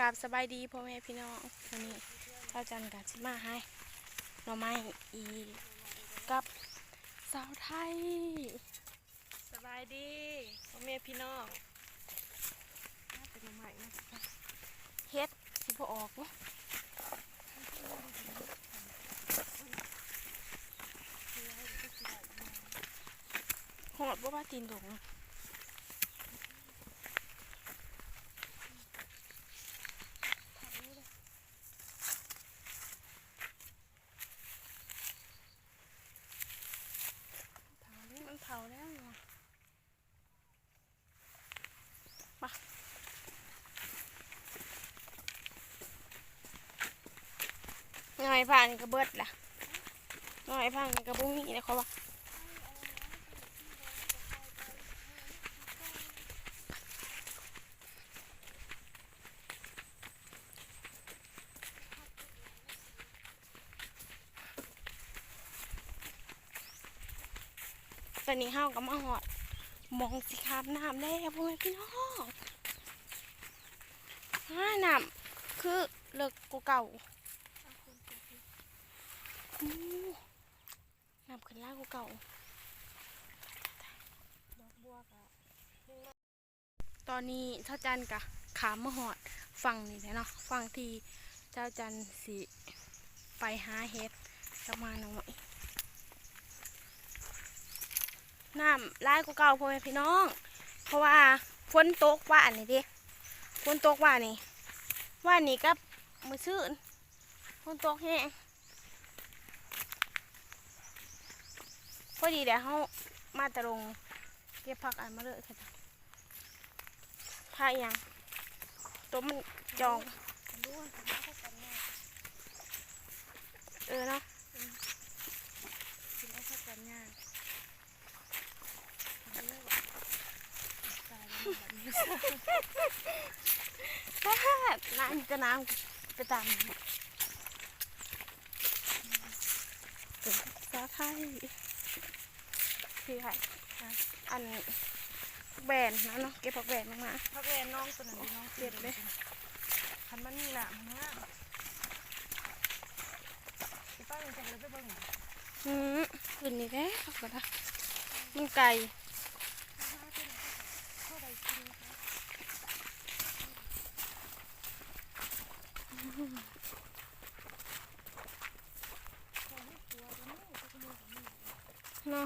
ຄັບ ສະບາຍດີພໍ່ແມ່ພີ່ນ້ອງ ມື້ນີ້ສາວຈັນກໍຊິມາຫາໜໍ່ໄມ້ອີກກັບສາວໄທ. ສະບາຍດີພໍ່ແມ່ພີ່ນ້ອງ ເຮັດຊິບໍ່ອອກເນາະ ຮອດບໍ່ວ່າຕີນດົງ. ມັນເຖົ້າແລ້ວ ມາ ໜໍ່ໄມ້ປ່ານີ້ກໍເບິດລະ ໜໍ່ໄມ້ປ່ານີ້ກໍບໍ່ມີແລ້ວ ເຂົາວ່າ. ຕອນນີ້ເຮົາກໍມາຮອດໝ່ອງຊິຂ້າມນ້ຳແລ້ວ ພໍ່ແມ່ພີ່ນ້ອງ. ອ້າ ນ້ຳຄືເລິກກວ່າເກົ່າ ອື ນ້ຳຂຶ້ນຫຼາຍກວ່າເກົ່າ. ດອກບົວກໍ ຕອນນີ້ສາວຈັນກະຂ້າມມາຮອດຝັ່ງນີ້ແລ້ວເນາະ ຝັ່ງທີ່ສາວຈັນຊິໄປຫາເຫັດກັບມາໜໍ່ໄມ້. ນ້ຳຫຼາຍກວ່າເກົ່າພໍ່ແມ່ພີ່ນ້ອງ ເພາະວ່າຝົນຕົກວານນີ້ເດ້ ຝົນຕົກວານນີ້ ວານນີ້ກັບມື້ຊືນ ຝົນຕົກແຮງ. ພໍດີແລ້ວ ເຮົາມາແຕ່ດົງ ເກັບຜັກອັນມາເລີຍ ຜັກອີ່ຫຍັງ ຕົວມັນຈ່ອງ ເອີເນາະ ກິນເອົາຜັກກັນຫຍ້າ. ນ້ຳ ມີແຕ່ນ້ຳໄປຕາມ ສາໄທ ທີ່ໃຫ້ ອັນ ແບນນະເນາະ ເກັບຜັກແບນອອກມາ ຜັກແບນນ້ອງຕົວນັ້ນ ນ້ອງເກັບເດ້ ຄັນມັນມີນ້ຳນະ. ອືມ ຂຶ້ນນີ້ແຫຼະ ມັນໄກ ເນາະ.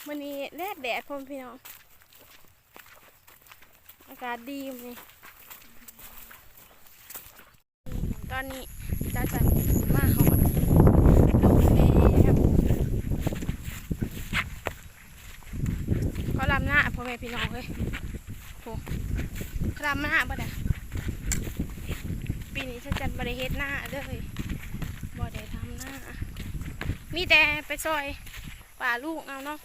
ມື້ນີ້ແດດໆ ພໍ່ແມ່ພີ່ນ້ອງ ອາກາດດີມື້ນີ້. ຕອນນີ້ສາວຈັນມາຮອດດົງແລ້ວ ເຂົາດຳນາ ພໍ່ແມ່ພີ່ນ້ອງເອີຍ ໂຫ ເຂົາດຳນາເບິດແລ້ວ. ປີນີ້ສາວຈັນບໍ່ໄດ້ເຮັດນາເລີຍ ບໍ່ໄດ້ດຳນາ ມີແຕ່ໄປຊ່ອຍ ປາລູກເອົາເນາະ.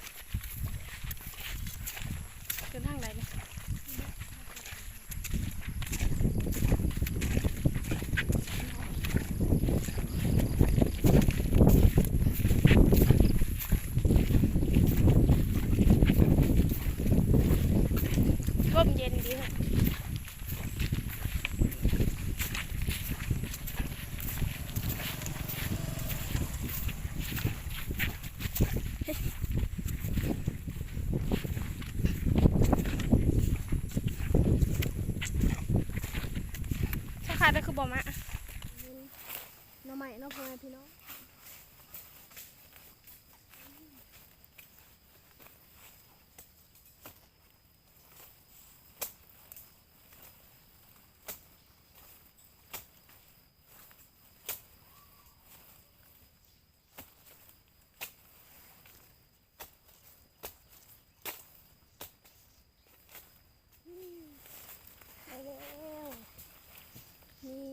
ຂຶ້ນທາງໃດນີ້? ລົມເຢັນດີເນາະ. ສາຂາດແລ້ວຄືບໍ່ມາ ໜໍ່ໄມ້ເນາະ ພໍ່ແມ່ພີ່ນ້ອງ. ໄດ້ແລ້ວ ນີ້.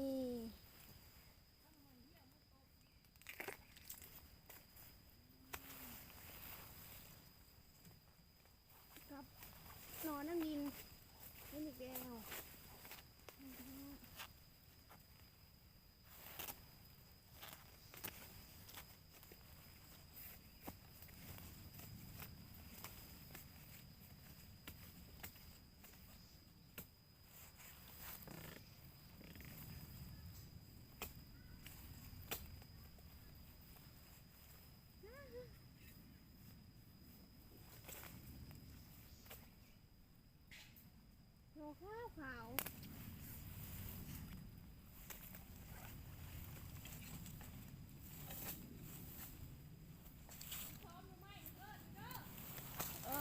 ຂາວໆ ເອີ.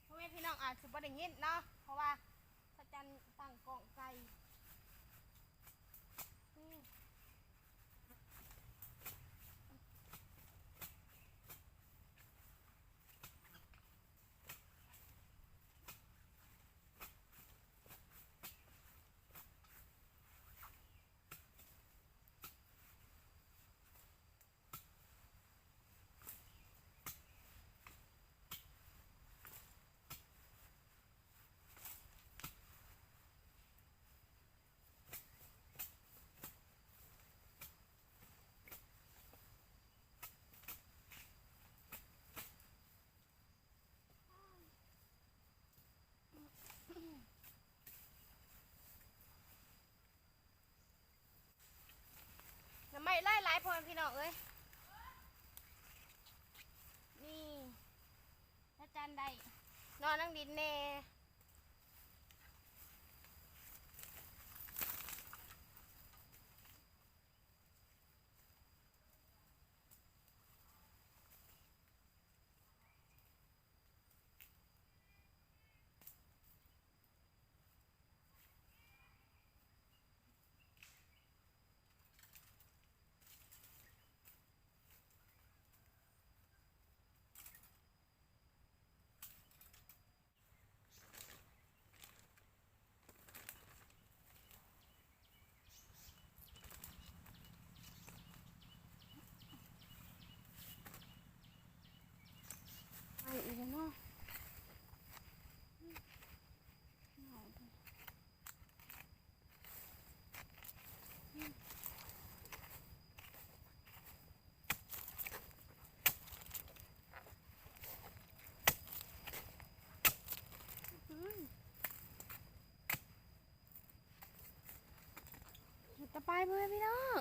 ພໍ່ແມ່ພີ່ນ້ອງອາດຊິບໍ່ໄດ້ຍິນເນາະ ເພາະວ່າພະຈັນຕັ້ງກ້ອງໄກ. ໜໍ່ໄມ້ຫຼາຍໆ ພໍ່ແມ່ພີ່ນ້ອງເອີຍ. ນີ້ ພະຈັນໄດ້ນອນນັ່ງດິນແດ່. ໄປອີກແລ້ວເນາະ ເນົ່າ. ເຮັດຕໍ່ໄປ ພໍ່ແມ່ພີ່ນ້ອງ.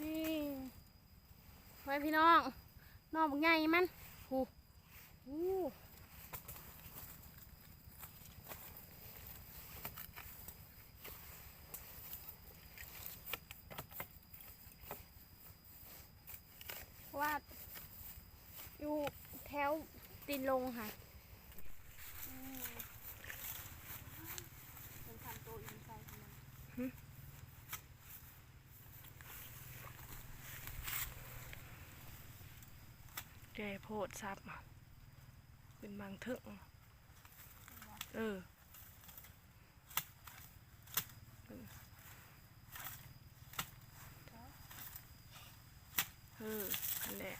ນີ້ ไว้พี่น้อง หน่อบักใหญ่มัน ผู้ ผู้ เพราะว่าอยู่แถวตีนลงค่ะ อืม เป็นพันตัวอินไซด์ของมัน หึ แก่โพดซับ ขึ้นบางเถิง เออ เออ นั่นแหละ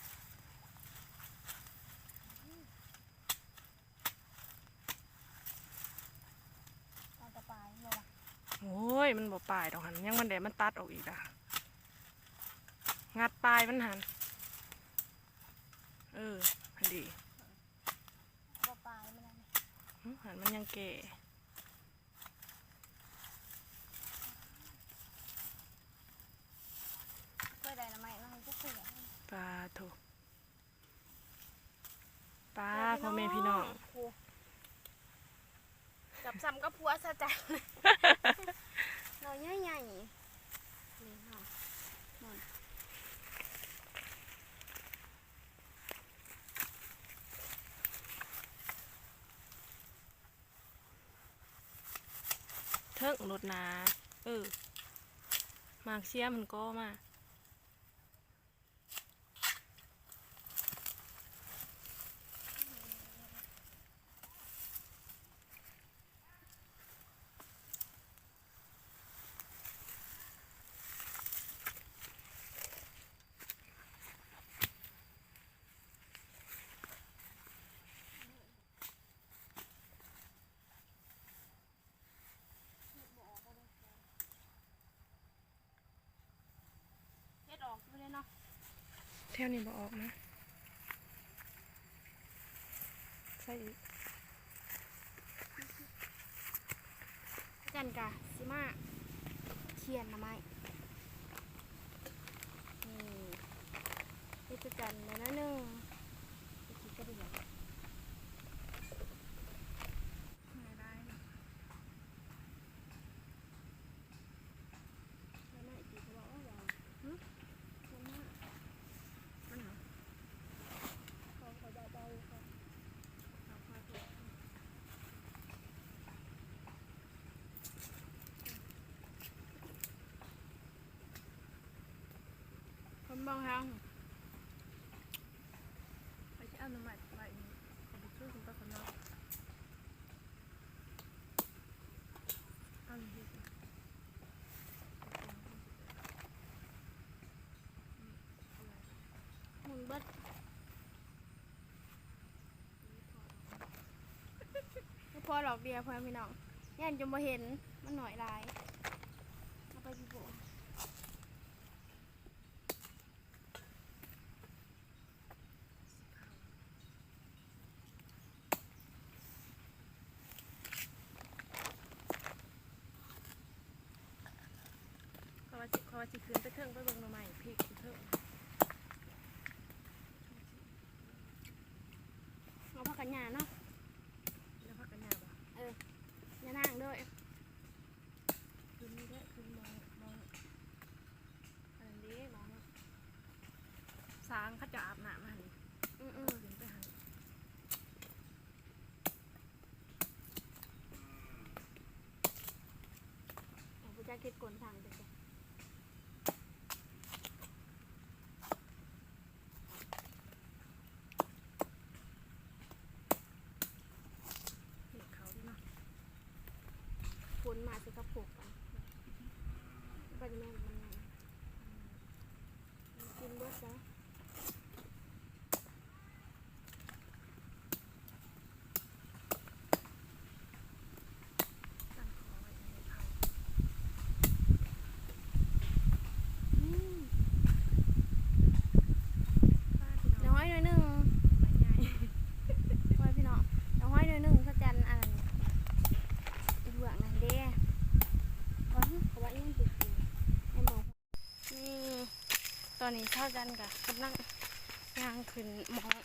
เอาแต่ปลายมันบ่วะ โอ้ย มันบ่ปลายดอกหั่น ยังมันแดดมันตัดออกอีกอะ งัดปลายมันหั่น ຫັ້ນເດ ບໍ່ປາຍມັນນັ້ນ ຫຶ ຫັ້ນມັນຍັງແກ່ ເຄີຍໄດ້ໜໍ່ໄມ້ມາໃຫ້ຈັກເທື່ອ ປາໂທ້ ປາ ເອີ ພີ່ນ້ອງ ພໍ່ແມ່ພີ່ນ້ອງ ໂອ້ ຈັບສ່ຳກັບຜົວຊະຈັງ ໜໍ່ໃຫຍ່ໆ ນີ້ເນາະ ນັ້ນ ເທິງໂລດນາ ເອີ ໝາກເຊຍມັນກໍມາ. ເຮັດອອກຢູ່ເດ້ເນາະ ແຖວນີ້ບໍ່ອອກນະ ໃສ່ອີກ ຈັນກະຊິມາຂຽນໜໍ່ໄມ້ ນີ້ ເຮັດຈັນໄດ້ໜ້ອຍໜຶ່ງ ເຮັດກິນກັບອີຫຍັງ ໜ້ອຍຫຼາຍເນາະ. ຄົນເບິ່ງທາງ ໄປຊິເອົາໜໍ່ໄມ້ໄວ້ນີ້ ເຂົາບໍ່ຄືຂຶ້ນໄປຂ້າງນອກ ເອົາຢູ່ເຮັດ ໝູນເບິດ ບໍ່ພໍດອກເດຍ ພໍ່ແມ່ພີ່ນ້ອງ ຢ້ານຈົນບໍ່ເຫັນ ມັນໜ້ອຍຫຼາຍ ເອົາໄປຢູ່ບໍ່ ເຂົາວ່າຊິ ເຂົາວ່າຊິຂຶ້ນໄປເທິງ ໄປເບິ່ງໜໍ່ໄມ້ພິກຢູ່ເທິງ ເອົາຜັກກາດຫຍ້າເນາະ ເອົາຜັກກາດຫຍ້າບໍ່ ເອີ ຢ່ານາງເດີ ຂຶ້ນນີ້ແຫຼະ ຂຶ້ນມອງ ມອງ ອັນນັ້ນເດ້ ມອງ ສາງເຂົາເຈົ້າອາບນ້ຳຫັ້ນ ອື ຂຶ້ນໄປຫັ້ນ ບໍ່ຈັກເຮັດກົ້ນທາງຈັກເທື່ອ ເຮັດເຂົ້າເນາະ ຝົນມາຊິເຂົ້າໂພກກັນ ບັດນີ້ແມ່ນມັນ ມັນກິນເບິດແລ້ວ ອືມ ດອກຫອຍໜ່ວຍໜຶ່ງ ໂອ້ຍ ພີ່ນ້ອງ ດອກຫອຍໜ່ວຍໜຶ່ງ ສະຈັນ ອັນ ເບື້ອງນັ້ນເດ້ ເຂົາວ່າອີຫຍັງຕິດຢູ່ ແມ່ນບໍ່? ນີ້ ຕອນນີ້ສາວຈັນກະກຳລັງຍ່າງຂຶ້ນໝ່ອງ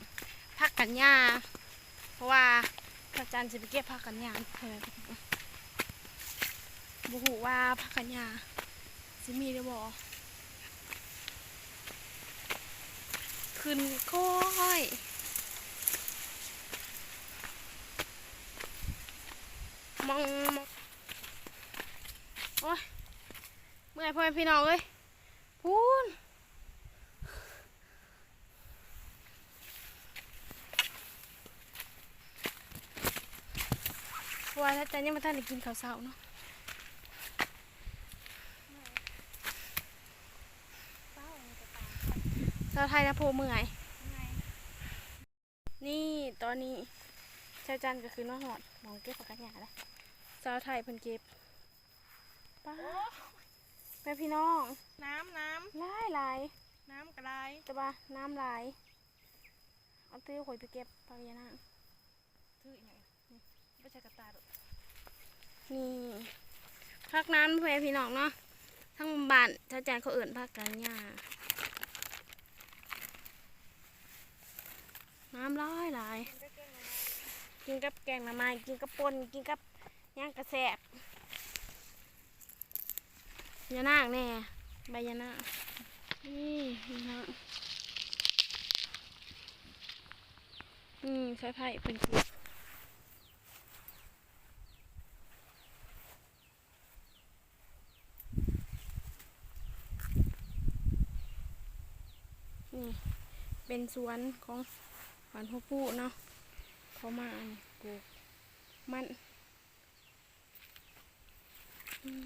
ຜັກກັນຫຍ້າ ເພາະວ່າສາວຈັນຊິໄປເກັບຜັກກັນຫຍ້າ ເອີ ບໍ່ຮູ້ວ່າຜັກກັນຫຍ້າຊິມີຫຼືບໍ່ ຂຶ້ນຄ່ອຍ ມອງ ມອງ ໂອ້ຍ ເມື່ອຍ ພໍ່ແມ່ພີ່ນ້ອງເອີຍ ພຸ້ນ ເພາະວ່າສາວຈັນຍັງບໍ່ທັນໄດ້ກິນເຂົ້າເຊົ້າເນາະ ສາວໄທນະ ຜູ້ເມື່ອຍ ນີ້ ຕອນນີ້ສາວຈັນກໍຂຶ້ນມາຮອດໝ່ອງເກັບຜັກກາດຫຍ້າແລ້ວ ສາວໄທເພິ່ນເກັບ ປ້າ ໂອ້ ແມ່ພີ່ນ້ອງ ນ້ຳ ນ້ຳ ຫຼາຍໆ ນ້ຳກໍຫຼາຍ ແຕ່ວ່ານ້ຳຫຼາຍ ເອົາ ຖືຂ້ອຍໄປເກັບຜັກຫຍ້ານາງ. ຖືຫຍັງ? ບໍ່ໃສ່ກະຕ່າໂລດ. ນີ້ ຜັກນານ ພໍ່ແມ່ພີ່ນ້ອງເນາະ, ທາງບ້ານຊາວຈັນເຂົາເອີ້ນຜັກກະຫຍ້າ. ງາມຫຼາຍໆ. ກິນກັບແກງໜໍ່ໄມ້ ກິນກັບປົ່ນ ກິນກັບຫຍັງກະແຊບ. ຫຍ້ານາງແດ່ ໃບຫຍ້ານາງ. ນີ້ ຫຍ້ານາງ. ນີ້ ສາຍໄຟເພິ່ນເກັບ. ນີ້ເປັນສວນຂອງບ້ານຫົວປູເນາະ, ເຂົາມາອັນປູກມັນ. ອືມ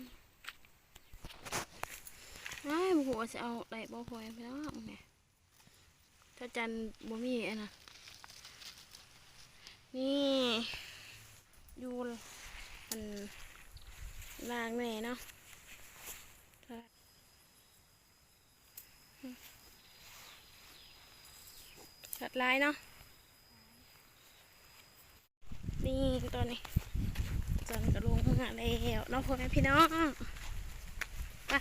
ອ້າຍ ບໍ່ຮູ້ວ່າຊິເອົາໄດ້ບໍ່ ພໍ່ແມ່ພີ່ນ້ອງ. ນີ້ ຊາວຈັນບໍ່ມີອັນນັ້ນ. ນີ້ ຢູ່ອັນລ່າງແມ່ເນາະ. ສັດຫຼາຍເນາະ. ນີ້ ຕອນນີ້ຈັນກະລົງເມືອແລ້ວເນາະ ພໍ່ແມ່ພີ່ນ້ອງ. ໄປ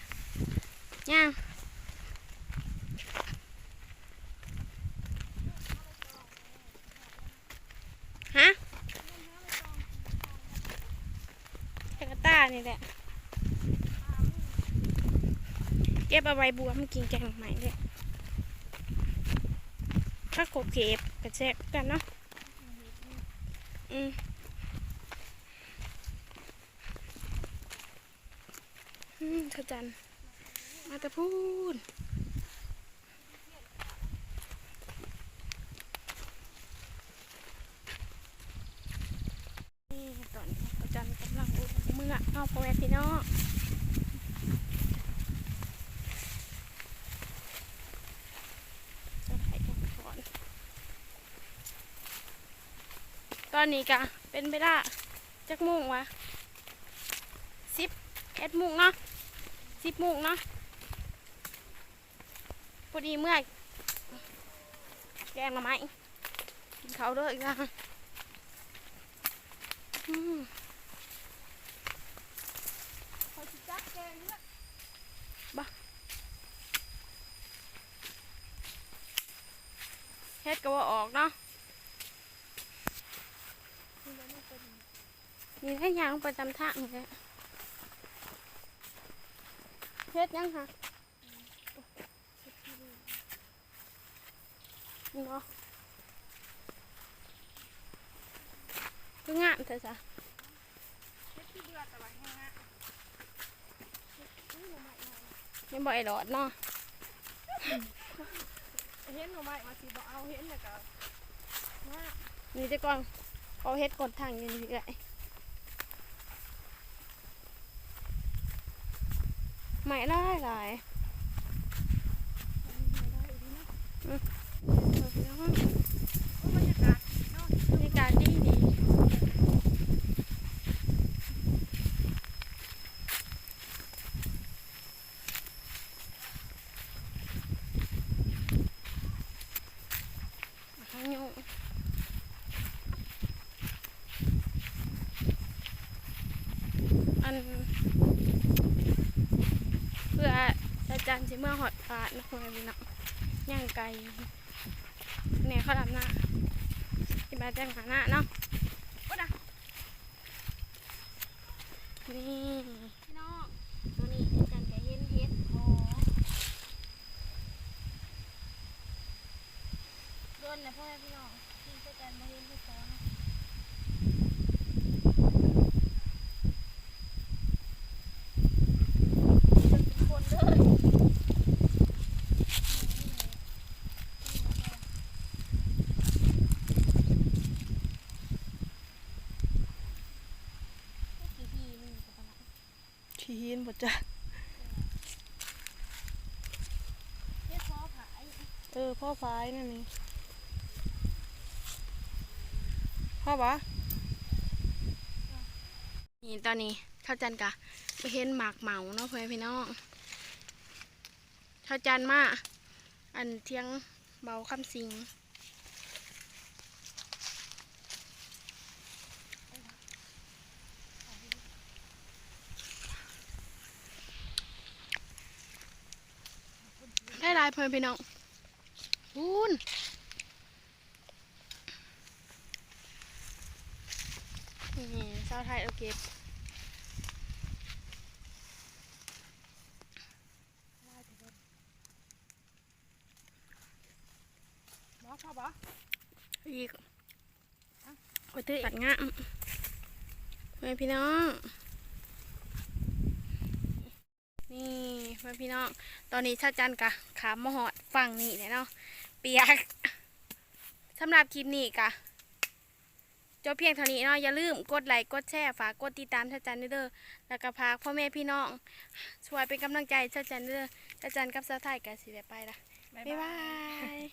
ຍ່າງ ຮະ? ຈັກກະຕ່ານີ້ແຫຼະ ເກັບເອົາໃບບົວມາກິນແກງໜໍ່ໄມ້ເດ້. ຜັກຂົບເຂບກະແຊບຄືກັນເນາະ. ອືມ ອືມ ຊາວຈັນມາແຕ່ພຸ້ນ. ນີ້ ຕອນນີ້ຊາວຈັນກຳລັງລົງເມືອເນາະ ພໍ່ແມ່ພີ່ນ້ອງ. ຕອນນີ້ກະເປັນເວລາຈັກໂມງວະ? ສິບເອັດໂມງເນາະ ສິບໂມງເນາະ. ພໍດີເມືອແກງໜໍ່ໄມ້ ກິນເຂົ້າເດີອີກແລ້ວ. ອືມ ຂ້ອຍຊິຈັດແກງເນາະ ບໍ່ ເຮັດກະບໍ່ອອກເນາະ. ນີ້ແຫຼະ ຍ່າງໄປຕາມທາງນີ້ແຫຼະ. ເຮັດຫຍັງຫະ? ເນາະ ຄືງາມແທ້ຊະ. ເຮັດຄືເບື່ອ ແຕ່ວ່າແຮງງາມ. ຍັງບໍ່ໄດ້ຫຼອດເນາະ. ເຫັນໜໍ່ໄມ້ວ່າຊິບໍ່ເອົາ ເຫັນແລ້ວກໍງາມ. ນີ້ແຕ່ກ່ອນເຂົາເຮັດກົດທາງຢູ່ນີ້ເອື້ອຍ. ໄມ້ຫຼາຍໆ. ອືມ ບັນຍາກາດດີເນາະ ບັນຍາກາດດີໆ. ອັນ ເພື່ອຊາວຈັນຊິເມືອຮອດບ້ານເນາະ ພໍ່ແມ່ພີ່ນ້ອງ ຍ່າງໄກແດ່. ເຂົາດຳນາ ຊິມາແຕ່ງໜ້ານາເນາະ. ນີ້ ພີ່ນ້ອງ ຕອນນີ້ຈັນກະເຫັນເຫັດເພາະ ດົນແລ້ວພໍ່ແມ່ພີ່ນ້ອງ ທີ່ຈັນບໍ່ເຫັນເຫັດເພາະນະ. ເປັນຄົນເລີຍ. ຂີ້ຫີນບໍ່ຈັກ ເອີ ພໍຝາຍນັ້ນນີ້ ພໍບໍ່? ນີ້ ຕອນນີ້ທ້າວຈັນກະມາເຫັນໝາກເໝົາເນາະ ພໍ່ແມ່ພີ່ນ້ອງ. ທ້າວຈັນມາ ອັນ ຖຽງເບົາຄຳສິງ. พ่อแม่พี่น้อง พู้น นี่ สาวไทยเอาเก็บ บ่ พอบ่ อีก โอ้ย ตัดงาม แม่พี่น้อง นี่ แม่พี่น้อง ตอนนี้สาวจันก็ข้ามมาฮอดฝั่งนี้แล้วเนาะ เปียก สำหรับคลิปนี้ก็จบเพียงเท่านี้เนาะ อย่าลืมกดไลก์ กดแชร์ ฝากกดติดตามสาวจันเด้อ แล้วก็ฝากพ่อแม่พี่น้องช่วยเป็นกำลังใจสาวจันเด้อ สาวจันกับสาวไทยก็สิได้ไปละ บ๊ายบาย บ๊ายบาย